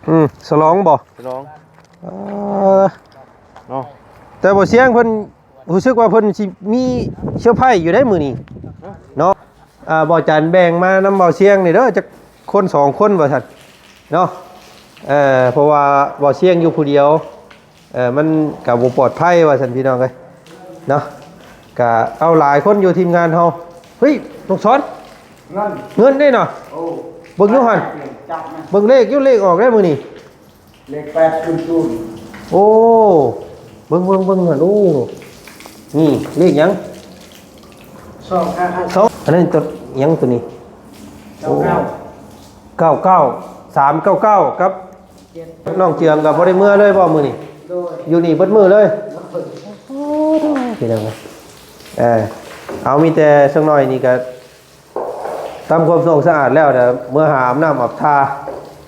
ອືມ ສະຫຼອງບໍ່? ສະຫຼອງ ເອີ ເນາະ ແຕ່ບໍ່ສຽງເພິ່ນ ຮູ້ສຶກວ່າເພິ່ນຊິມີເຊີໄພຢູ່ໃດມື້ນີ້ເນາະ. ອ່າ ບໍ່ຈັນແບ່ງມານຳເບົາຊຽງນີ້ເດີ ຈັກຄົນສອງຄົນວ່າຊັ້ນເນາະ. ເອີ ເພາະວ່າເບົາຊຽງຢູ່ຜູ້ດຽວ ເອີ ມັນກໍບໍ່ປອດໄພວ່າຊັ້ນ ພີ່ນ້ອງເອີຍເນາະ. ກໍເອົາຫຼາຍຄົນຢູ່ທີມງານເຮົາ. ເຮີ້ຍ ນ້ອງສອນ ເງິນ ເງິນເດ້ເນາະ. ໂອ້ ເບິ່ງຢູ່ຫັ້ນ ຈັບນະ ເບິ່ງເລກຢູ່ ເລກອອກແລ້ວມື້ນີ້. ເລກແປດສູນສູນ ໂອ້ ເບິ່ງ ເບິ່ງ ເບິ່ງຫັ້ນ. ໂອ້ ນີ້ເລກຫຍັງ? ສອງຫ້າຫ້າ ສອງ ອັນນັ້ນໂຕຫຍັງໂຕນີ້? ເກົ້າເກົ້າ ເກົ້າເກົ້າ ສາມເກົ້າເກົ້າ ກັບ ເຈັດ ນ້ອງເຈືອງກໍບໍ່ໄດ້ເມືອເລີຍບໍ່ມື້ນີ້? ໂດຍ ຢູ່ນີ້ເບິດມື້ເລີຍ. ໂດຍ ໂອ້ ພີ່ນ້ອງເອີຍ ເອີ ເອົາ ມີແຕ່ສັກໜ້ອຍນີ້ກໍ ທຳຄວາມສະອາດແລ້ວ ດຽວເມືອຫາອາບນ້ຳອາບທ່າ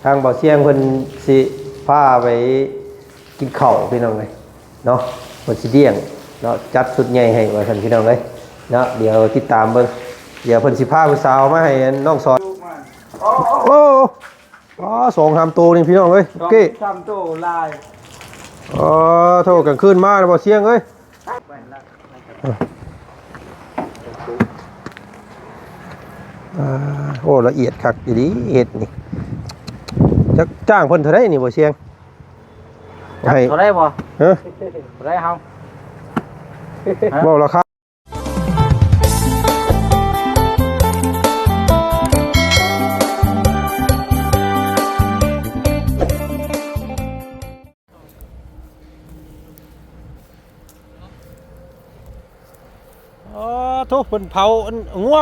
ທາງເບົາຊຽງເພິ່ນຊິພາໄປກິນເຂົ້າ ພີ່ນ້ອງເອີຍເນາະ. ເພິ່ນຊິລ້ຽງເນາະ ຈັດຊຸດໃຫຍ່ໃຫ້ວ່າຊັ້ນ ພີ່ນ້ອງເອີຍເນາະ. ດຽວຕິດຕາມເບິ່ງ ດຽວເພິ່ນຊິພາຜູ້ສາວມາໃຫ້ນ້ອງສອນ. ໂອ້ ອໍ ສອງສາມໂຕນີ້ ພີ່ນ້ອງເອີຍ ສອງສາມໂຕຫຼາຍ. ອໍ ໂທ້ ກາງຄືນມາແລ້ວ ເບົາຊຽງເອີຍ. ອ່າ ໂອ້ ລະອຽດຄັກອີ່ຫຼີເຮັດນີ້. ຈັກຈ້າງເພິ່ນເທົ່າໃດນີ້ ເບົາຊຽງ? ໃຫ້ເທົ່າໃດບໍ່? ເອີ ເທົ່າໃດເຮົາ? ເວົ້າລາຄາ. ອໍ ໂທ້ ເພິ່ນເຜົາອັນງົວ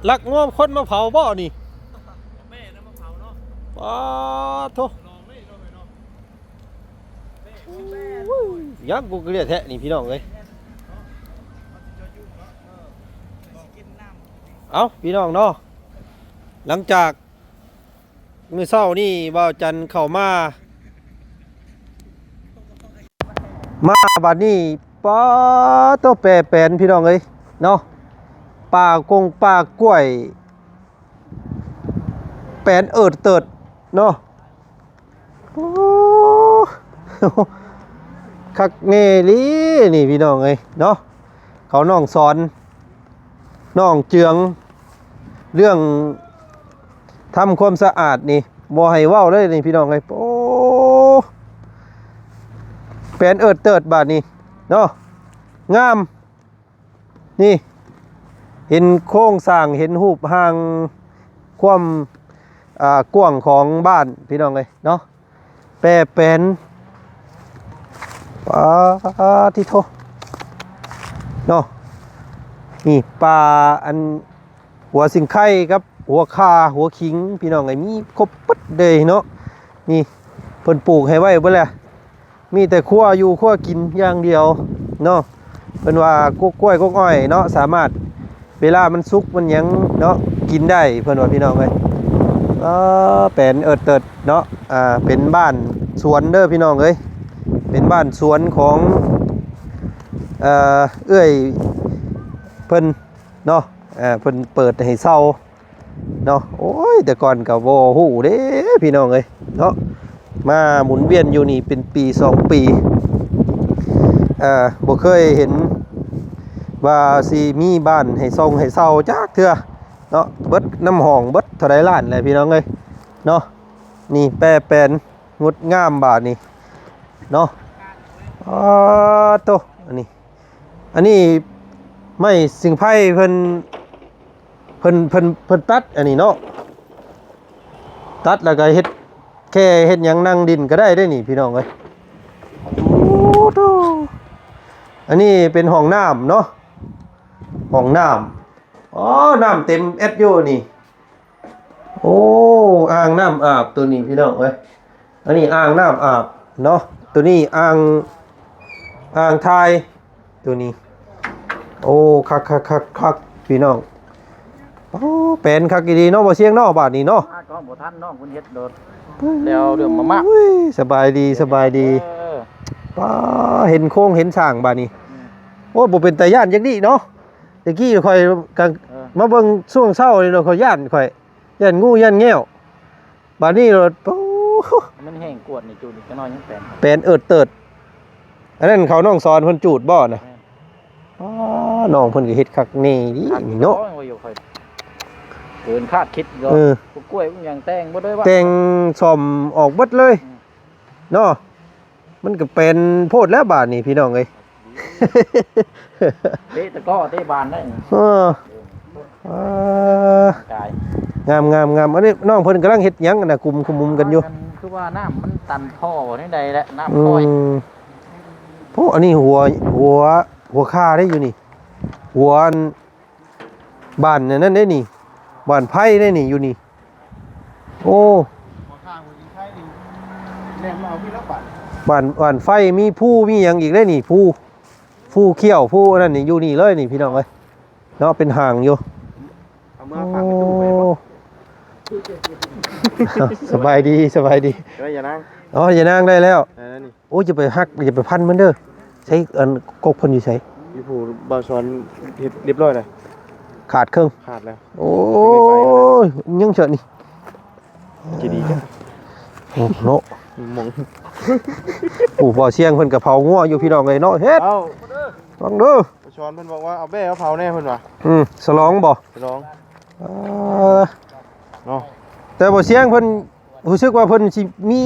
ລັກງົວຄົນມາເຜົາບໍ່ນີ້? ແມ່ນຳມາເຜົາເນາະ. ອໍ ໂທ້ ຍັງກູເກລຍແທ້ນີ້ ພີ່ນ້ອງເອີຍ. ເອົ້າ ພີ່ນ້ອງເນາະ ຫຼັງຈາກ ມື້ເຊົ້ານີ້ບ່າວຈັນເຂົ້າມາ ມາບາດນີ້ ປາໂຕ ແປແປນ ພີ່ນ້ອງເອີຍເນາະ. ປ່າກົງປ່າກ້ວຍ ແປນເອີດເຕີດເນາະ. ໂອ້ ຄັກແນ່ອີ່ຫຼີນີ້ ພີ່ນ້ອງເອີຍເນາະ. ເຂົານ້ອງສອນ ນ້ອງເຈືອງ ເລື່ອງທຳຄວາມສະອາດນີ້ບໍ່ໃຫ້ເວົ້າເລີຍນີ້ ພີ່ນ້ອງເອີຍ. ໂອ້ ແປນເອີດເຕີດບາດນີ້ເນາະ ງາມ. ນີ້ ເຫັນໂຄງສ້າງ ເຫັນຮູບຮ່າງ ຄວາມ ອ່າ ກວ້າງຂອງບ້ານ ພີ່ນ້ອງເອີຍເນາະ. ແປແປນ ປາດທິໂທ ເນາະ. ນີ້ ປ່າອັນ ຫົວສິງໄຄກັບຫົວຂ່າ ຫົວຂິງ ພີ່ນ້ອງເອີຍ ມີຄົບເບິດເລີຍເນາະ. ນີ້ ເພິ່ນປູກໃຫ້ໄວ້ເບິດແລ້ວ ມີແຕ່ຄົວຢູ່ຄົວກິນຢ່າງດຽວເນາະ. ເພິ່ນວ່າກົກກ້ວຍກົກອ້ອຍເນາະ ສາມາດ ເວລາມັນສຸກມັນຫຍັງເນາະ ກິນໄດ້ ເພິ່ນວ່າ ພີ່ນ້ອງເອີຍ. ເອີ ແປນເອີດເຕີດເນາະ ອ່າ ເປັນບ້ານສວນເດີ ພີ່ນ້ອງເອີຍ. ເປັນບ້ານສວນຂອງ ເອີ ເອື້ອຍເພິ່ນເນາະ ເອີ ເພິ່ນເປີດໃຫ້ເຊົ່າ ເນາະ. ໂອ້ຍ ແຕ່ກ່ອນກໍບໍ່ຮູ້ເດ້ ພີ່ນ້ອງເອີຍເນາະ ມາໝູນວຽນຢູ່ນີ້ເປັນປີສອງປີ ເອີ ບໍ່ເຄີຍເຫັນວ່າຊິມີບ້ານໃຫ້ຊ່ອງໃຫ້ເຊົ່າຈັກເທື່ອເນາະ. ເບິດນ້ຳຫ້ອງເບິດເທົ່າໃດລ້ານແຫຼະ ພີ່ນ້ອງເອີຍເນາະ. ນີ້ແປແປນງົດງາມບາດນີ້ເນາະ. ອໍ ໂຕ ອັນນີ້ ອັນນີ້ໄມ້ສິງໄພເພິ່ນ ເພິ່ນ ເພິ່ນ ເພິ່ນຕັດອັນນີ້ເນາະ ຕັດແລ້ວກໍເຮັດແຄ່ເຮັດຫຍັງນັ່ງດິນກໍໄດ້ເດ້ນີ້ ພີ່ນ້ອງເອີຍ. ໂອ້ໂຕ ອັນນີ້ເປັນຫ້ອງນ້ຳເນາະ ຫ້ອງນ້ຳ. ອໍ ນ້ຳເຕັມແອັດຢູ່ນີ້. ໂອ້ ອ່າງນ້ຳອາບໂຕນີ້ ພີ່ນ້ອງເອີຍ. ອັນນີ້ອ່າງນ້ຳອາບເນາະ ໂຕນີ້ອ່າງ ອ່າງຖ່າຍ ໂຕນີ້. ໂອ້ ຄັກໆໆໆ ພີ່ນ້ອງ. ໂອ້ ແປນຄັກອີ່ຫຼີເນາະ ບໍ່ຊຽງເນາະ ບາດນີ້ເນາະ. ມາກໍບໍ່ທັນ ນ້ອງເພິ່ນເຮັດໂດດ ແລ້ວເລື່ອງມາມະ. ໂອ້ຍ ສະບາຍດີ ສະບາຍດີ. ເອີ ປ້າ ເຫັນໂຄງເຫັນສ້າງບາດນີ້. ອືມ ໂອ້ຍ ບໍ່ເປັນຕາຢ້ານຈັກນິເນາະ. ແຕ່ກີ້ຂ້ອຍກໍ ເອີ ມາເບິ່ງຊ່ວງເຊົ້ານີ້ເນາະ ຂ້ອຍຢ້ານ ຂ້ອຍຢ້ານງູຢ້ານແງ້ວ. ບາດນີ້ໂລດ ໂອ້ ມັນແຫ້ງກວດນີ້ ຈູດອີກຈັກໜ້ອຍຍັງແປນ ແປນເອີດເຕີດ. ອັນນັ້ນເຂົານ້ອງສອນເພິ່ນຈູດບໍ່ນະ? ແມ່ນ. ອໍ ນ້ອງເພິ່ນກໍເຮັດຄັກແນ່ດີນີ້ເນາະ. ໂອ້ຍ ຢູ່ ຂ້ອຍເກີນຄາດຄິດເນາະ. ເອີ ພວກກ້ວຍພວກຫຍັງແຕ່ງເບິດເລີຍວ່າ ແຕ່ງສ້ອມອອກເບິດເລີຍ ອືມ ເນາະ. ມັນກໍແປນໂພດແລ້ວບາດນີ້ ພີ່ນ້ອງເອີຍ. ເຕະຕະກ້ອແຕ່ບານໄດ້. ເອີ ເອີ ກາຍ ງາມໆໆ. ອັນນີ້ນ້ອງເພິ່ນກຳລັງເຮັດຫຍັງຫັ້ນນະ? ກຸມຂະມຸມກັນຢູ່. ຄືວ່ານ້ຳມັນຕັນທໍ່ແນວໃດແຫຼະ ນ້ຳ ອືມ ຄ່ອຍ. ໂອ້ ອັນນີ້ຫົວ ຫົວ ຫົວຄາເດ້ຢູ່ນີ້ ຫົວອັນ ບ້ານອັນນັ້ນເດ້ນີ້ ບ້ານໄຜ່ເດ້ນີ້ ຢູ່ນີ້. ໂອ້ ຫົວຄາຫົວຊິງໄຄນີ້ ແລ່ນມາເອົາພີ້ລະບາດ. ບ້ານ ບ້ານໄຟມີພູມີຫຍັງອີກເດ້ນີ້ ພູ ພູຂ້ຽວ ພູອັນນັ້ນນີ້ ຢູ່ນີ້ເລີຍນີ້ ພີ່ນ້ອງເອີຍເນາະ. ເປັນຫ້າງຢູ່ ເອົາມາຝາກໄວ້ຕູ້ໄວ້ບໍ່? ໂອ້ ສະບາຍດີ ສະບາຍດີ. ໄດ້ ຢ່ານາງ. ອໍ ຢ່ານາງໄດ້ແລ້ວ ໄດ້ແລ້ວນີ້. ໂອ້ຍ ຢ່າໄປຫັກ ຢ່າໄປພັນມັນເດີ. ໃສ ອັນ ກົກເພິ່ນຢູ່ໃສ? ຢູ່ຜູ້ບ່າວສອນເຮັດຮຽບຮ້ອຍແລ້ວ. ຂາດເຄິ່ງ. ຂາດແລ້ວ. ໂອ້ຍ ຍັງເສີດນີ້ ຈະດີຈ້ະ. ໂອ້ ເນາະ ມອງ ໂອ້ ບ່າວຊຽງເພິ່ນກໍເຜົາງົວຢູ່ ພີ່ນ້ອງເອີຍເນາະ. ເຮັດ ເອົ້າ ລອງເດີ. ບ່າວສອນເພິ່ນບອກວ່າ ເອົາແບ້ມາເຜົາແດ່ເພິ່ນວ່າ. ອືມ ສະຫຼອງບໍ່? ສະຫຼອງ. ເອີ ເນາະ ແຕ່ບ່າວຊຽງເພິ່ນ ຮູ້ສຶກວ່າເພິ່ນຊິມີ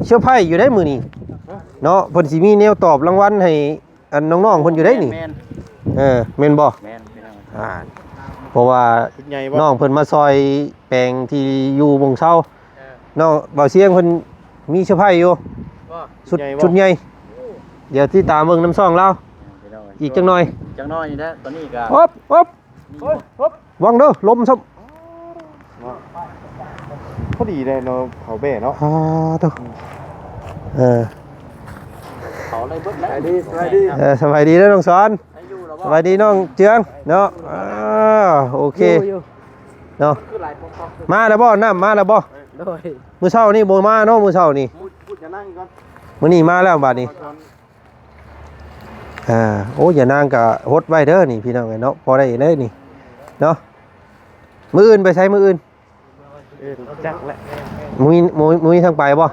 ເຊີໄພຣສ໌ຢູ່ໄດ໋ມື້ນີ້ ຮະ ເນາະ. ເພິ່ນຊິມີແນວຕອບລາງວັນໃຫ້ອັນນ້ອງໆເພິ່ນຢູ່ໄດ໋ນີ້. ແມ່ນ ເອີ ແມ່ນບໍ່? ແມ່ນ ພີ່ນ້ອງ. ອ່າ ເພາະວ່າ ຊຸດໃຫຍ່ບໍ່? ນ້ອງເພິ່ນມາຊ່ອຍແປງທີ່ຢູ່ໝ່ອງເຊົາ. ເອີ ນ້ອງບ່າວຊຽງເພິ່ນມີເຊີໄພຣສ໌ຢູ່ ບໍ່? ຊຸດ ໃຫຍ່ບໍ່? ຊຸດໃຫຍ່. ໂອ້ ດຽວຕິດຕາມເບິ່ງນຳຊ່ອງລາວ ພີ່ນ້ອງເອີຍ ອີກຈັກໜ່ອຍ ອີກຈັກໜ່ອຍນີ້ແຫຼະ. ຕອນນີ້ກໍ ອອບ ອອບ ເຮີ້ຍ ຮຶບ ຫວັງເດີ ລົມຊ້ຳ. ເນາະ ພໍດີເດ້ເນາະ ເຜົາແບ້ເນາະ. ອ່າ ໂທ້ ເອີ ເຜົາໄດ້ເບິດແລ້ວ. ສະບາຍດີ ສະບາຍດີ ເອີ ສະບາຍດີເດີນ້ອງສອນ. ສະບາຍດີນ້ອງເຈືອງເນາະ. ອ່າ ໂອເຄ ຢູ່ ເນາະ. ມາແລ້ວບໍ່? ນ້ຳມາແລ້ວບໍ່? ໂດຍ ມື້ເຊົ້ານີ້ບໍ່ມາເນາະ ມື້ເຊົ້ານີ້. ມື້ນີ້ມາແລ້ວບາດນີ້. ອ່າ ໂອ້ ຍານາງກໍຫົດໄວ້ເດີນີ້ ພີ່ນ້ອງເອີຍເນາະ ພໍໄດ້ເລີຍນີ້ເນາະ. ມື້ອື່ນໄປໃສ? ມື້ອື່ນ ເອີ ຈັກແຫຼະ ບໍ່ມີ ບໍ່ ບໍ່ມີທາງໄປບໍ່?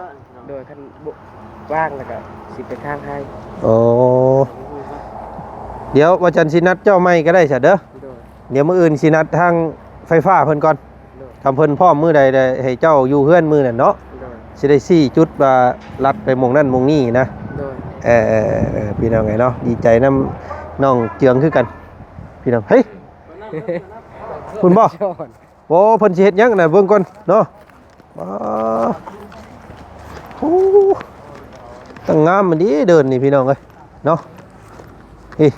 ໂດຍ ຄັນບໍ່ວ່າງແລ້ວກໍຊິໄປທາງໄຮ່. ໂອ້ ດຽວວັນຈັນຊິນັດເຈົ້າໃໝ່ກໍໄດ້ຊະເດີ. ໂດຍ ດຽວມື້ອື່ນຊິນັດທາງໄຟຟ້າເພິ່ນກ່ອນ. ໂດຍ ຄັນເພິ່ນພ້ອມມື້ໃດ ໃຫ້ເຈົ້າຢູ່ເຮືອນມື້ນັ້ນເນາະ. ໂດຍ ຊິໄດ້ຊີ້ຈຸດວ່າລັດໄປໝ່ອງນັ້ນໝ່ອງນີ້ນະ. ໂດຍ ເອີ ເອີ ເອີ ເອີ ພີ່ນ້ອງເອີຍເນາະ ດີໃຈນຳນ້ອງເຈືອງຄືກັນ ພີ່ນ້ອງ. ເຮີ້ຍ ພຸ້ນບໍ່? ໂອ້ ເພິ່ນຊິເຮັດຫຍັງນະ ເບິ່ງກ່ອນເນາະ. ວ້າ ໂອ້ ຕັ້ງງາມມັນດີເດີ່ນນີ້ ພີ່ນ້ອງເອີຍເນາະ. ນີ້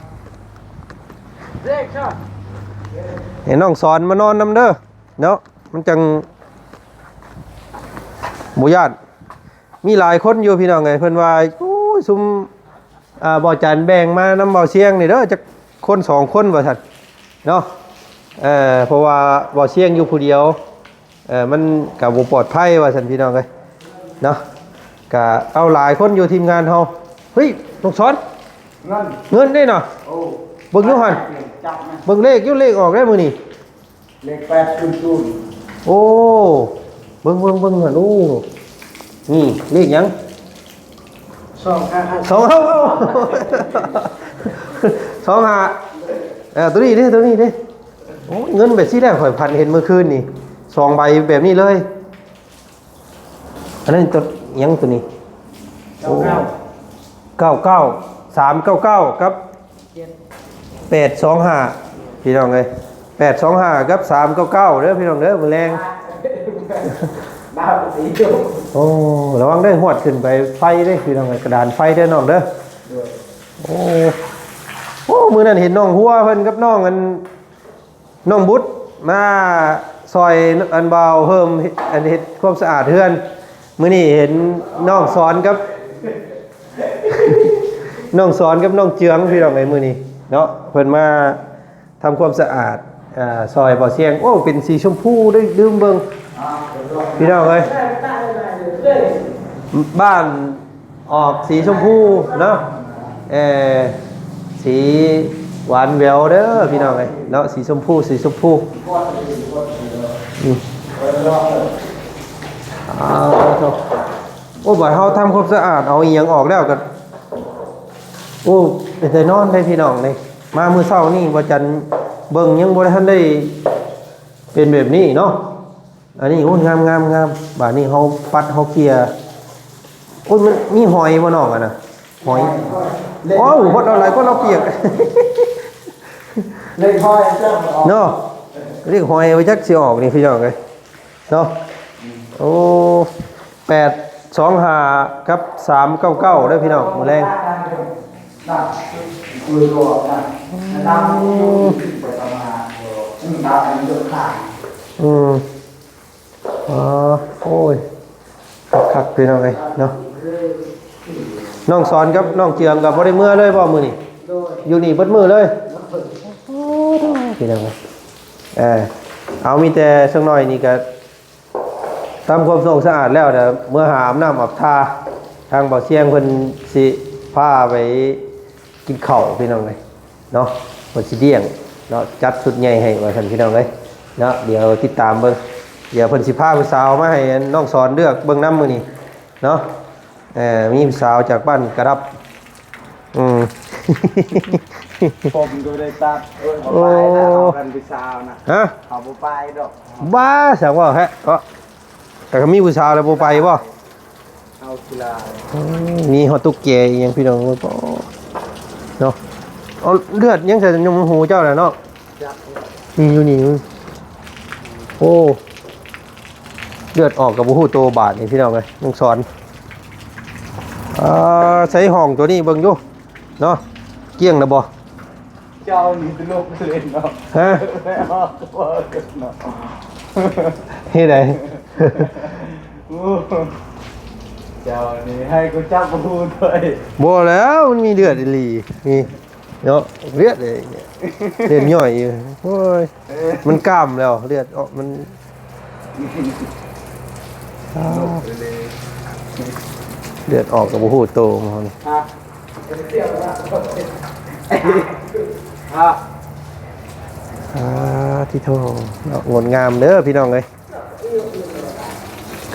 ໃຫ້ນ້ອງສອນມານອນນຳເດີເນາະ ມັນຈັ່ງບໍ່ຢ້ານ. ມີຫຼາຍຄົນຢູ່ ພີ່ນ້ອງເອີຍ ເພິ່ນວ່າ ໂອ້ຍ ຊຸມ ອ່າ ບໍ່ຈັນແບ່ງມານຳເບົາຊຽງນີ້ເດີ ຈັກຄົນສອງຄົນວ່າຊັ້ນເນາະ. ເອີ ເພາະວ່າເບົາຊຽງຢູ່ຜູ້ດຽວ ເອີ ມັນກໍບໍ່ປອດໄພວ່າຊັ້ນ ພີ່ນ້ອງເອີຍເນາະ. ກະເອົາຫຼາຍຄົນຢູ່ທີມງານເຮົາ. ເຮີ້ຍ ນ້ອງສອນ ເງິນ ເງິນເດ້ເນາະ. ໂອ້ ເບິ່ງຢູ່ຫັ້ນ ຈັບນະ ເບິ່ງເລກຢູ່ ເລກອອກແລ້ວມື້ນີ້. ເລກແປດສູນສູນ. ໂອ້ ເບິ່ງ ເບິ່ງ ເບິ່ງຫັ້ນ. ໂອ້ ນີ້ເລກຫຍັງ? ສອງຫ້າຫ້າ ສອງຫ້າ ສອງຫ້າ. ເອີ ຕົວນີ້ເດ້ ຕົວນີ້ເດ້. ໂອ້ຍ ເງິນແບບຊີ້ແຫຼະ ຂ້ອຍຝັນເຫັນມື້ຄືນນີ້ ສອງໃບແບບນີ້ເລີຍ. ອັນນັ້ນຕົວຫຍັງຕົວນີ້? ເກົ້າເກົ້າ ເກົ້າເກົ້າ ສາມເກົ້າເກົ້າ ກັບ ເຈັດ ແປດສອງຫ້າ ພີ່ນ້ອງເອີຍ ແປດສອງຫ້າ ກັບ ສາມເກົ້າເກົ້າ ເດີພີ່ນ້ອງເດີ ມື້ແລງ. ໂອ້ ລະວັງເດີ ຮວດຂຶ້ນໄປໄຟເດີພີ່ນ້ອງເອີຍ ກະດານໄຟເດີນ້ອງເດີ. ໂອ້ ໂອ້ ມື້ນັ້ນເຫັນນ້ອງຫົວເພິ່ນກັບນ້ອງອັນ ນ້ອງບຸດມາຊ່ອຍອັນບ່າວເຮີມ ອັນເຮັດຄວາມສະອາດເຮືອນ. ມື້ນີ້ເຫັນນ້ອງສອນກັບ ນ້ອງສອນກັບນ້ອງເຈືອງ ພີ່ນ້ອງເອີຍ ມື້ນີ້ເນາະ ເພິ່ນມາທຳຄວາມສະອາດ ເອີ ຊ່ອຍບໍ່ສຽງ. ໂອ້ ເປັນສີຊົມພູ ໄດ້ລືມເບິ່ງ ພີ່ນ້ອງເອີຍ ບ້ານ ອອກສີຊົມພູເນາະ ເອີ ສີຫວານແຫວວເດີພີ່ນ້ອງເອີຍເນາະ ສີຊົມພູ ສີຊົມພູ. ອືມ ອ້າວ ໂທ້ ໂອ້ ບາດເຮົາທຳຄວາມສະອາດ ເອົາອີ່ຫຍັງອອກແລ້ວກໍ ໂອ້ ເປັນຕານອນເດ້ພີ່ນ້ອງເດ້. ມາມື້ເຊົ້ານີ້ ບໍ່ຈັນເບິ່ງ ຍັງບໍ່ໄດ້ທັນໄດ້ເປັນແບບນີ້ເນາະ. ອັນນີ້ ໂອ້ຍ ງາມໆໆ. ບາດນີ້ເຮົາປັດ ເຮົາເກຍ ໂອ້ຍ ມັນມີຫອຍບໍ່ນ້ອງ ອັນນະ? ຫອຍ. ໂອ້ຍ ຄົນເອົາຫຼາຍ ຄົນເອົາປຽກ ເລັກຫອຍ ເນາະ. ເລັກຫອຍວ່າຈັກຊິອອກນີ້ ພີ່ນ້ອງເອີຍ ເນາະ. ໂອ້ ແປດສອງຫ້າ ກັບ ສາມເກົ້າເກົ້າ ເດີພີ່ນ້ອງ ມື້ແລງ. ອືມ ອໍ ໂອ້ຍ ຄັກໆ ພີ່ນ້ອງເອີຍເນາະ. ນ້ອງສອນກັບນ້ອງເຈືອງກໍບໍ່ໄດ້ເມືອເລີຍບໍ່ມື້ນີ້? ໂດຍ ຢູ່ນີ້ເບິດມື້ເລີຍ. ໂອ້ ພີ່ນ້ອງເອີຍ ເອີ ເອົາ ມີແຕ່ສັກໜ້ອຍນີ້ກໍ ທຳຄວາມສະອາດແລ້ວ ດຽວເມືອຫາອາບນ້ຳອາບທ່າ ທາງບ່າວຊຽງເພິ່ນຊິພາໄປກິນເຂົ້າພີ່ນ້ອງເອີຍເນາະ. ເພິ່ນຊິລ້ຽງເນາະ ຈັດຊຸດໃຫຍ່ໃຫ້ວ່າຊັ້ນພີ່ນ້ອງເອີຍເນາະ. ດຽວຕິດຕາມເບິ່ງ ດຽວເພິ່ນຊິພາຜູ້ສາວມາໃຫ້ນ້ອງສອນເລືອກເບິ່ງນຳມື້ນີ້ເນາະ. ເອີ ມີຜູ້ສາວຈາກບ້ານກະດັບ. ອືມ ຜົມກໍໄດ້ຕັດ. ເອີ ເຂົາບໍ່ໄປນະ ເຂົາກັນຜູ້ສາວນະ. ຮະ? ເຂົາບໍ່ໄປດອກ. ບ້າ ຊ່າງເວົ້າແທ້ເນາະ. ແຕ່ກໍມີຜູ້ສາວແລ້ວບໍ່ໄປບໍ່? ເອົາກິລາ. ອືມ ມີຮອດຕຸກແກອີ່ຫຍັງພີ່ນ້ອງເນາະ. ເອົາເລືອດຍັງໃສ່ຍມຫູເຈົ້າແຫຼະເນາະ. ຈັກ ນີ້ຢູ່ນີ້. ໂອ້ ເລືອດອອກກໍບໍ່ຮູ້ໂຕບາດນີ້ພີ່ນ້ອງເອີຍ ນ້ອງສອນ. ອ່າ ໃສ່ຫ້ອງຕົວນີ້ເບິ່ງຢູ່ເນາະ ກ້ຽງແລ້ວບໍ່? ເຈົ້ານີ້ຕະຫຼົກເລີຍເນາະ. ຮະ? ເຮັດໃດ? ໂອ້ ເຈົ້ານີ້ໃຫ້ກູຈັບບໍ່ຮູ້ດ້ວຍ. ບໍ່ແລ້ວ ມັນມີເລືອດອີ່ຫຼີນີ້ເນາະ ເລືອດເລີຍ ເລືອດຍ້ອຍຢູ່. ໂອ້ຍ ມັນກ້າມແລ້ວ ເລືອດອອກ ມັນ ເລືອດອອກກໍບໍ່ຮູ້ໂຕຂອງເຮົານີ້. ອາ ທິໂທ ເນາະ ງົດງາມເດີພີ່ນ້ອງເອີຍ.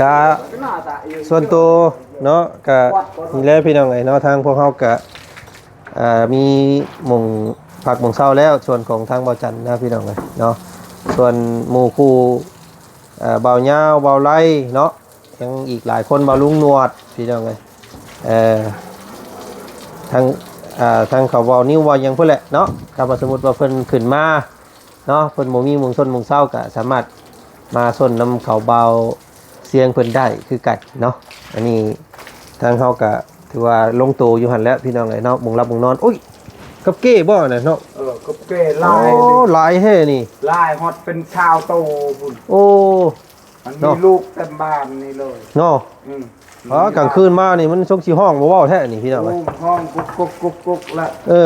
ກະສ່ວນໂຕເນາະ ກະນີ້ແຫຼະພີ່ນ້ອງເອີຍເນາະ ທາງພວກເຮົາກະ ເອີ ມີໝ່ອງພັກໝ່ອງເຊົາແລ້ວ ສ່ວນຂອງທາງບ່າວຈັນນະພີ່ນ້ອງເອີຍເນາະ. ສ່ວນໝູ່ຄູ່ ເອີ ບ່າວຍາວ ບ່າວໄລເນາະ ຍັງອີກຫຼາຍຄົນ ບ່າວລຸງໜວດພີ່ນ້ອງເອີຍ ເອີ ທາງ ເອີ ທາງເຂົາເວົ້ານິວເວົ້າຫຍັງພຸ້ນແຫຼະເນາະ. ຖ້າວ່າສົມມຸດວ່າເພິ່ນຂຶ້ນມາ ເນາະ ເພິ່ນບໍ່ມີໝ່ອງຊົນໝ່ອງເຊົາ ກະສາມາດມາຊົນນຳເຂົາບ່າວຊຽງເພິ່ນໄດ້ຄືກັນເນາະ. ອັນນີ້ທາງເຮົາກະຖືວ່າລົງໂຕຢູ່ຫັ້ນແຫຼະພີ່ນ້ອງເອີຍເນາະ ໝ່ອງຫຼັບໝ່ອງນອນ. ໂອ້ຍ ກັບເກ້ບໍ່ນະເນາະ? ເອີ ກັບເກ້ຫຼາຍ. ໂອ້ ນີ້ຫຼາຍແທ້ນີ້ ຫຼາຍຮອດເປັນຊາວໂຕພຸ້ນ. ໂອ້ ມັນມີ ເນາະ ລູກເຕັມບ້ານນີ້ເລີຍເນາະ. ອືມ ອໍ ກາງຄືນມານີ້ມັນຊົງຊິຮ້ອງບໍ່ເວົ້າແທ້ນີ້ພີ່ນ້ອງເອີຍ ໂອ້ ຮ້ອງກຸກໆໆໆລະ. ເອີ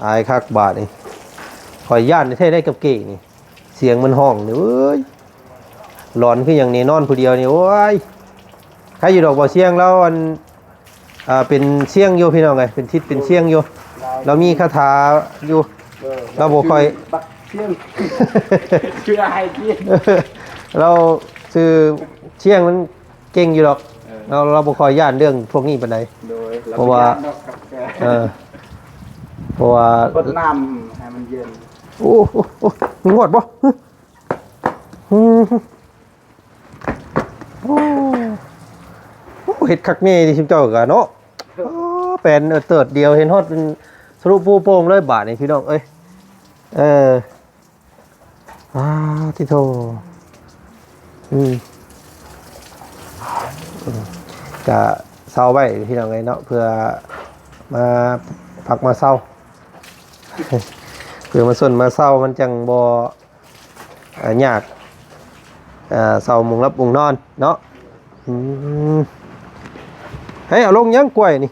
ອາຍຄັກບາດນີ້ ຂ້ອຍຢ້ານແທ້ໄດ໋ກັບເກ້ນີ້ ສຽງມັນຮ້ອງນີ້ ເອີຍ ຫຼອນຄືຫຍັງນີ້ ນອນຜູ້ດຽວນີ້ ໂອ້ຍ. ໃຄຢູ່ດອກ ບ່າວຊຽງລາວ ອັນ ອ່າ ເປັນຊຽງຢູ່ພີ່ນ້ອງເອີຍ ເປັນທິດເປັນຊຽງຢູ່ ລາວມີຄາຖາຢູ່. ເອີ ລາວບໍ່ຄ່ອຍ ບັກຊຽງ ຊື່ອ້າຍຊຽງ ລາວຊື່ຊຽງ ມັນເກັ່ງຢູ່ດອກ. ເອີ ລາວ ລາວບໍ່ຄ່ອຍຢ້ານເລື່ອງພວກນີ້ປານໃດ ໂດຍ ເພາະວ່າ ເອີ ເພາະວ່າ ເປີດນ້ຳໃຫ້ມັນເຢັນ. ໂອ້ ໂອ້ ໂອ້ ມີງວດບໍ່? ໂອ້ ໂອ້ ເຮັດຄັກແນ່ເດ້ຊຸມເຈົ້າກະເນາະ. ໂອ້ ແປນເອີເຕີດດຽວ ເຫັນຮອດທະລຸປູໂປ່ງເລີຍບາດນີ້ພີ່ນ້ອງເອີຍ. ເອີ ອາ ຕິໂທ ອືມ ອືມ ກະເຊົາໄວ້ພີ່ນ້ອງເອີຍເນາະ ເພື່ອມາພັກມາເຊົາ ເພື່ອມາຊົນມາເຊົາ ມັນຈັ່ງບໍ່ ອ່າ ຍາກ ອ່າ ເຊົາມຸງຫຼັບມຸງນອນເນາະ. ອືມ ໃຫ້ເອົາລົງຍັງກ້ວຍນີ້?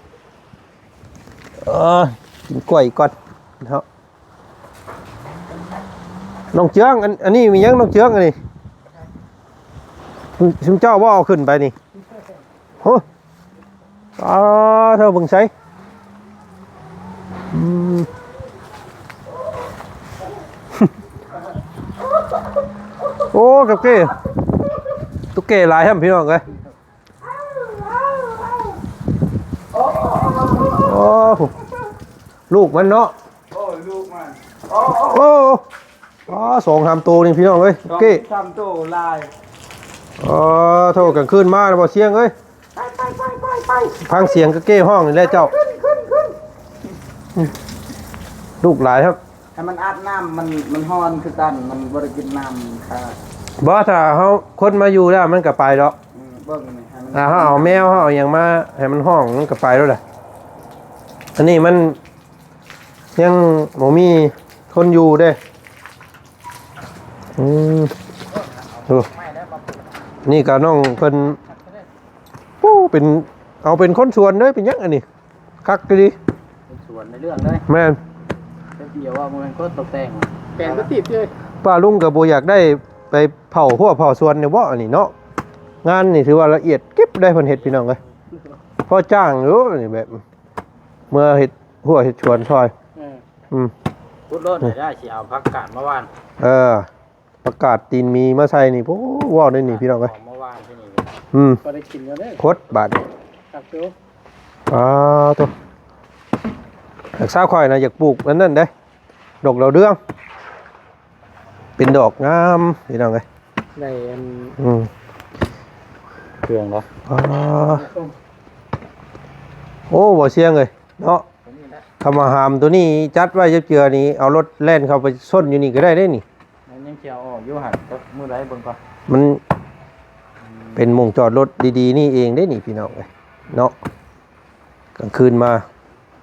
ເອີ ກິນກ້ວຍກ່ອນເນາະ. ນ້ອງເຈືອງ ອັນ ອັນນີ້ມີຫຍັງນ້ອງເຈືອງ ອັນນີ້? ຊຸມເຈົ້າບໍ່ເອົາຂຶ້ນໄປນີ້? ໂຫ ອາ ເທີເບິ່ງໃສ ອືມ ໂອ້ ກະເກ ຕຸກແກຫຼາຍແທ້ພີ່ນ້ອງເອີຍ. ລູກມັນເນາະ ໂອ້ຍ ລູກມັນ ໂອ້ ໂອ້ ອໍ ສອງສາມໂຕນີ້ພີ່ນ້ອງເອີຍ ສອງ ເກ້ ສາມໂຕຫຼາຍ ອໍ ໂທ້ ກາງຄືນມາແລ້ວບໍ່ຊຽງເອີຍ ໄປ ໄປ ຟັງສຽງກະເກ້ຮ້ອງນີ້ແຫຼະເຈົ້າ ຂຶ້ນ ຂຶ້ນ ຂຶ້ນ ອືມ ລູກຫຼາຍຄັບ ໃຫ້ມັນອາບນ້ຳ ມັນ ມັນຮ້ອນຄືກັນ ມັນບໍ່ໄດ້ກິນນ້ຳ ຖ້າ ບໍ່ ຖ້າເຮົາ ຄົນມາຢູ່ແລ້ວມັນກະໄປດອກ ອືມ ເບິ່ງນີ້ ໃຫ້ມັນ ຖ້າເຮົາເອົາແມວ ເຮົາເອົາຫຍັງມາໃຫ້ມັນຮ້ອງ ມັນກະໄປໂລດແຫຼະ ອັນນີ້ມັນ ຍັງບໍ່ມີຄົນຢູ່ເດ້ ອືມ ໂອ້ ນີ້ກະນ້ອງເພິ່ນ ໂອ້ ເປັນ ເອົາເປັນຄົນສວນເລີຍ ເປັນຫຍັງອັນນີ້ ຄັກອີ່ຫຼີ ເປັນສວນໃນເລື່ອງເລີຍ ແມ່ນ ແຕ່ດຽວວ່າບໍ່ແມ່ນຄົນຕົກແຕ່ງ ແປນບໍ່ຕິດເລີຍ ປ້າລຸງກະບໍ່ຢາກໄດ້ໄປເຝົ້າຮົ້ວເຝົ້າສວນນີ້ບໍ ອັນນີ້ເນາະ ງານນີ້ຖືວ່າລະອຽດກິບໄດ໋ ເພິ່ນເຮັດພີ່ນ້ອງເອີຍ ພໍຈ້າງຢູ່ນີ້ແບບ ເມືອເຮັດຮົ້ວເຮັດສວນຊ່ອຍ ເອີ ອືມ ຂຸດໂລດ ໄດ້ ຊິເອົາຜັກກາດມາຫວ່ານ ເອີ ຜັກກາດຕີນໝີມາໃສ່ນີ້ ໂອ້ ເວົ້າໄດ້ນີ້ພີ່ນ້ອງເອີຍ ເອົາມາຫວ່ານທີ່ນີ້ ອືມ ພໍໄດ້ກິນຢູ່ເດ້ ຄົດບາດນີ້ ຄັກຢູ່ ອ່າ ໂທ້ ແຕ່ສາວຂ້ອຍນະ ຢາກປູກອັນນັ້ນເດ້ ດອກດາວເຮືອງ ເປັນດອກງາມພີ່ນ້ອງເອີຍ ໄດ້ອັນ ອືມ ເຄື່ອງເນາະ ອ່າ ໂອ້ ບໍ່ຊຽງເອີຍເນາະ ຕົວນີ້ແຫຼະ ຄຳວ່າຫາມຕົວນີ້ຈັດໄວ້ຈັກເທື່ອນີ້ ເອົາລົດແລ່ນເຂົ້າໄປຊົນຢູ່ນີ້ກະໄດ້ເດ້ນີ້ ມັນຍັງຊິເອົາອອກຢູ່ຫັ້ນ ຈັກມື້ໃດເບິ່ງກ່ອນ ມັນ ອືມ ເປັນໝ່ອງຈອດລົດດີໆນີ້ເອງເດ້ນີ້ພີ່ນ້ອງເອີຍເນາະ ກາງຄືນມາ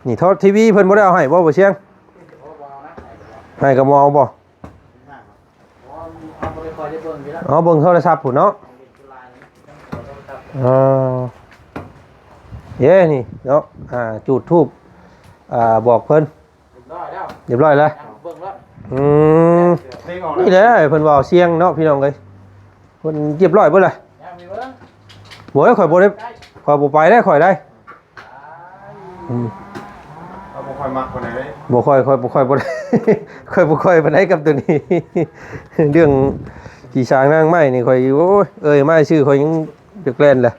ນີ້ໂທດ ທີວີເພິ່ນບໍ່ໄດ້ເອົາໃຫ້ບໍ່ ບໍ່ຊຽງ ໃຫ້ກະບໍ່ເອົາບໍ່ ເຮົາເບິ່ງໂທລະສັບພຸ້ນເນາະ ເອີ ເຢ້ ນີ້ເນາະ ອ່າ ຈູດທູບ ອ່າ ບອກເພິ່ນ ຮຽບຮ້ອຍແລ້ວ ຮຽບຮ້ອຍແລ້ວ ອືມ ນີ້ແຫຼະ ເພິ່ນວ່າສຽງເນາະພີ່ນ້ອງເອີຍ ເພິ່ນຮຽບຮ້ອຍເບິດລະ ໂອ້ຍ ຂ້ອຍບໍ່ໄດ້ ຂ້ອຍບໍ່ໄປໄດ້ ຂ້ອຍໄດ້ ອືມ ຂ້ອຍບໍ່ຄ່ອຍມັກປານໃດເດ້ ບໍ່ຄ່ອຍ ຂ້ອຍບໍ່ຄ່ອຍ ບໍ່ໄດ້ ຂ້ອຍບໍ່ຄ່ອຍປານໃດກັບໂຕນີ້ ເລື່ອງຜີສາງນາງໄມ້ນີ້ ຂ້ອຍ ໂອ້ຍ ເອີ່ຍມາຊື່ ຂ້ອຍຍັງຢາກແລ່ນແຫຼະ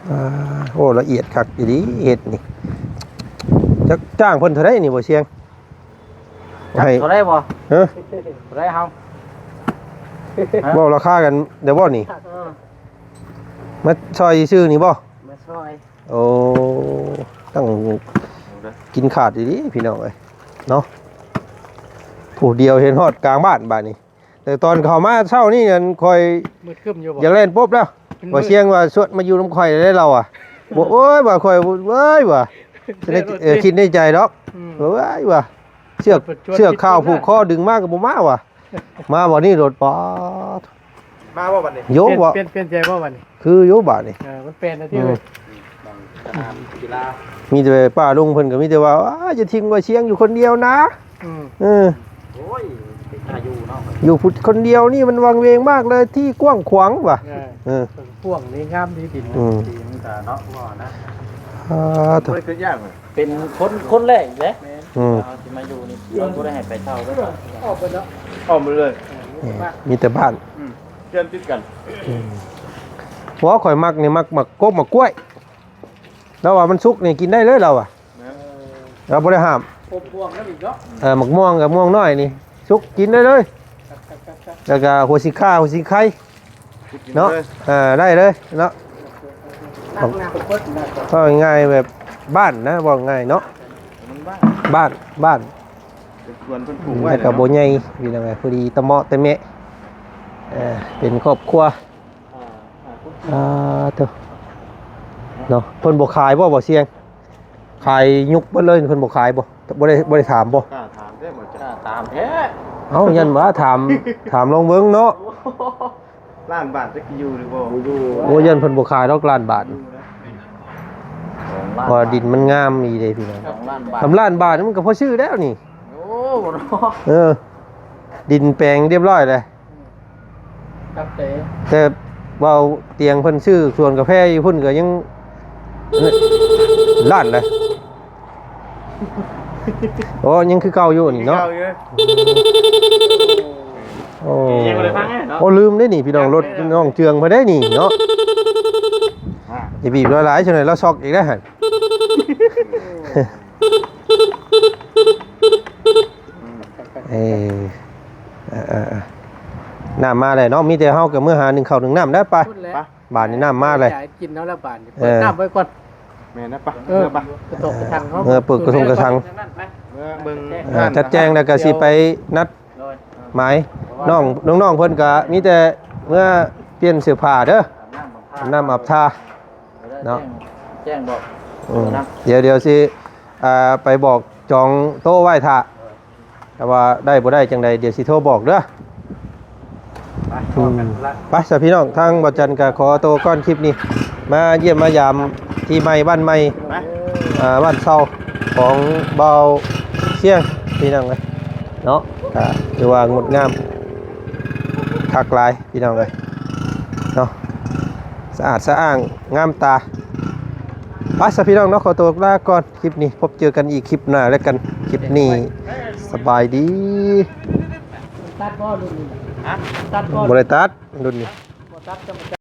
ອ່າ ໂອ້ ລະອຽດຄັກອີ່ຫຼີເຮັດນີ້ ຈັກຈ້າງເພິ່ນເທົ່າໃດນີ້ ບໍ່ຊຽງ ໃຫ້ເທົ່າໃດບໍ່ ເອີ ເທົ່າໃດເຮົາ ເວົ້າລາຄາກັນໄດ້ບໍ່ນີ້ ເອີ ມາຊ່ອຍຊື່ນີ້ບໍ່ ມາຊ່ອຍ ໂອ້ ຕັ້ງກິນຂາດອີ່ຫຼີພີ່ນ້ອງເອີຍເນາະ ຜູ້ດຽວເຫັນຮອດກາງບ້ານບາດນີ້ ແຕ່ຕອນເຂົ້າມາເຊົ້ານີ້ນັ້ນ ຂ້ອຍມືດຄຶ້ມຢູ່ບໍ່ ຢາກແລ່ນປົບແລ້ວ ບໍ່ຊຽງວ່າຊວນມາຢູ່ນຳຂ້ອຍໄດ້ລາວອະ ບໍ່ ໂອ້ຍ ວ່າຂ້ອຍ ເອີຍ ວ່າ ເອີ ຄິດໃນໃຈດອກ ອືມ ເອີຍ ວ່າ ເຊືອກ ເຊືອກຂາວຜູກຄໍດຶງມາກະບໍ່ມາວ່າ ມາບັດນີ້ໂລດ ປາດ ມາບໍ່ບັດນີ້ ໂຍ ເປັນ ບໍ່ ເປັນ ເປັນໃຈບໍ່ບັດນີ້ ຄືຢູ່ບາດນີ້ ເອີ ມັນເປັນນະທີ່ ອືມ ສະໜາມກິລາ ມີແຕ່ປ້າລຸງເພິ່ນກະມີແຕ່ວ່າ ອ້າ ຢ່າຖິ້ມວ່າຊຽງຢູ່ຄົນດຽວນະ ອືມ ເອີ ໂອ້ຍ ເປັນຕາຢູ່ເນາະ ຢູ່ພຸ້ນຄົນດຽວນີ້ມັນວັງເວງມາກເລີຍ ທີ່ກວ້າງຂວາງວ່າ ເອີ ເອີ ກວ້າງດີງາມດີດິນ ອືມ ດີມັນກະເນາະ ວ່ານະ ອ່າ ບໍ່ໄດ້ເປັນຫຍັງ ເປັນຄົນ ຄົນແລກອີກແຫຼະ ອືມ ເຮົາຊິມາຢູ່ນີ້ ເຮົາບໍ່ໄດ້ໃຫ້ໄປເຊົ່າເດີ ອອກໄປເນາະ ອອກໄປເລີຍ ເອີ ມີແຕ່ບ້ານ ອືມ ເຮືອນຕິດກັນ ອືມ ບໍ່ ຂ້ອຍມັກນີ້ ມັກໝາກກົກໝາກກ້ວຍ ລາວວ່າມັນສຸກນີ້ກິນໄດ້ເລີຍລາວວ່າ ແມ່ນ ລາວບໍ່ໄດ້ຫ້າມ ອົບພວງນຳອີກເນາະ ເອີ ໝາກມ່ວງກັບມ່ວງນ້ອຍນີ້ ສຸກກິນໄດ້ເລີຍ ແລ້ວກະຫົວສີຂາ ຫົວສີໄຄ ເນາະ ເອີ ໄດ້ເລີຍເນາະ ເວົ້າງ່າຍໆແບບບ້ານນະ ເວົ້າງ່າຍເນາະ ບ້ານ ບ້ານ ເປັນສວນເພິ່ນປູກໄວ້ ແລ້ວກະບໍ່ໃຫຍ່ ພີ່ນ້ອງເອີຍ ພໍດີຕະເໝາະແຕ່ແມະ ເອີ ເປັນຄອບຄົວ ອ່າ ອ່າ ໂທ້ ເນາະ ເພິ່ນບໍ່ຂາຍບໍ່ ບໍ່ຊຽງ ຂາຍຍຸກເບິດເລີຍ ເພິ່ນບໍ່ຂາຍບໍ່ ບໍ່ໄດ້ ບໍ່ໄດ້ຖາມບໍ່ ກ້າຖາມແທ້ບໍ່ ກ້າຖາມແທ້ ເອົ້າ ຢ້ານວ່າຖາມ ຖາມລອງເບິ່ງເນາະ ລ້ານບາດຈັກຢູ່ຫຼືບໍ່ ບໍ່ຢູ່ ໂອ້ ຢ້ານເພິ່ນບໍ່ຂາຍດອກລ້ານບາດ ຢູ່ນະ ເພາະວ່າດິນມັນງາມອີ່ເດ້ພີ່ນ້ອງ ສອງລ້ານບາດ ສອງລ້ານບາດມັນກະພໍຊື້ແລ້ວນີ້ ໂອ້ ເນາະ ເອີ ດິນແປງຮຽບຮ້ອຍເລີຍ ຄັກເດ້ ແຕ່ເວົ້າຕຽງເພິ່ນຊື້ສວນກາແຟຢູ່ພຸ້ນກະຍັງລ້ານໃດ ໂອ້ ຍັງຄືເກົ່າຢູ່ນີ້ເນາະ ຄືເກົ່າຢູ່ ໂອ້ ໂອ້ ຍັງບໍ່ໄດ້ຟັງເນາະ ໂອ້ ລືມເດ້ນີ້ພີ່ນ້ອງ ລົດນ້ອງເຈື່ອງເພິ່ນເດ້ນີ້ເນາະ ອ່າ ຢ່າບີບລາວຫຼາຍ ຊະໜ່ອຍລາວຊັອກອີກແລ້ວຫັ້ນ ເອີ ເອີ ເອີ ເອີ ນ້ຳມາແລ້ວເນາະ ມີແຕ່ເຮົາກໍເມືອຫາໜຶ້ງເຂົ້າໜຶ້ງນ້ຳໄດ້ໄປ ພຸ້ນແຫຼະ ບາດນີ້ນ້ຳມາແລ້ວ ຢາກກິນເອົາແລ້ວບາດນີ້ ເອີ ເປີດນ້ຳໄວ້ກ່ອນ ແມ່ນນະ ໄປ ເອີ ເມືອໄປ ກະຕົກກະທັງເຮົາ ເມືອເປີດກະທົງກະທັງ ເມືອເບິ່ງ ເອີ ຈັດແຈງແລ້ວກະຊິໄປນັດ ໂດຍ ໝາຍ ນ້ອງ ນ້ອງໆເພິ່ນກະມີແຕ່ເມືອປ່ຽນເສື້ອຜ້າເດີ ອາບນ້ຳອາບທ່າເນາະ ແຈ້ງ ແຈ້ງບອກ ອືມ ນຳ ດຽວ ດຽວຊິ ອ່າ ໄປບອກຈອງໂຕະໄວ້ຖ້າ ໂດຍ ຖ້າວ່າໄດ້ບໍ່ໄດ້ຈັ່ງໃດ ດຽວຊິໂທບອກເດີ ໄປ ອືມ ພໍ້ກັນລະ ໄປຊະພີ່ນ້ອງ ທາງບ່າວຈັນກໍຂໍໂຕກ່ອນ ຄລິບນີ້ ມາຢ້ຽມມາຢາມທີ່ໃໝ່ ບ້ານໃໝ່ ໄປ ອ່າ ບ້ານເຊົ່າຂອງບ່າວຊຽງ ພີ່ນ້ອງເອີຍເນາະ ກໍຖືວ່າງົດງາມຄັກຫຼາຍ ພີ່ນ້ອງເອີຍເນາະ ສະອາດສະອ້າງ ງາມຕາ ໄປຊະພີ່ນ້ອງເນາະ ຂໍຕົວລາກ່ອນ ຄລິບນີ້ ພົບເຈີກັນອີກຄລິບໜ້າແລ້ວກັນ ຄລິບນີ້ສະບາຍດີ ຕັດບໍ່ລຸ້ນນີ້ ຮະ ຕັດບໍ່ ບໍ່ໄດ້ຕັດລຸ້ນນີ້ ບໍ່ຕັດຈະມາ